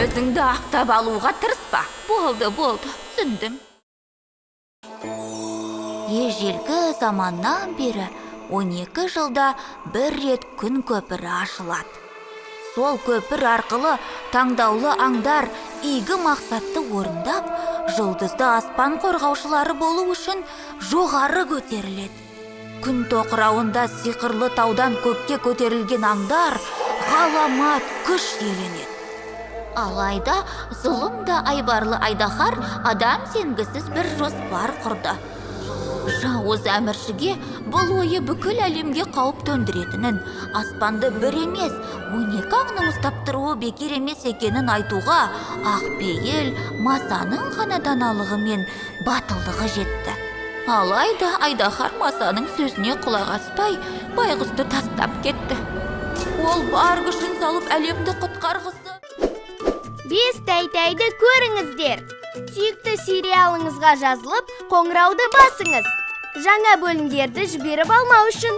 Өзіңді ақтап алуға тырыспа. Болды, болды, түсіндім. Ежелгі заманнан бері 12 жылда бір рет күн көпірі ашылады. Сол көпір арқылы таңдаулы аңдар игі мақсатты орындап, жұлдызды аспан қорғаушылары болу үшін жоғары көтеріледі. Күн тоқырауында сиқырлы таудан көкке көтерілген аңдар ғаламат күш иеленеді. Алайда зұлым да айбарлы айдаһар адам сенгісіз бір жоспар құрды. Жауыз әміршіге бұл ойы бүкіл әлемге қауіп төндіретінін, аспанды бір емес, 12 аңның ұстап тұруы бекер емес екенін айтуға ақпейіл Масаның ғана даналығы мен батылдығы жетті. Алайда айдаһар Масаның сөзіне құлақ аспай, байғұсты тастап кетті. Ол бар күшін салып әлемді құтқарғысы. Бес тәй-тәйді көріңіздер. Сүйікті сериалыңызға жазылып, қоңырауды басыңыз. Жаңа бөлімдерді жіберіп алмау үшін.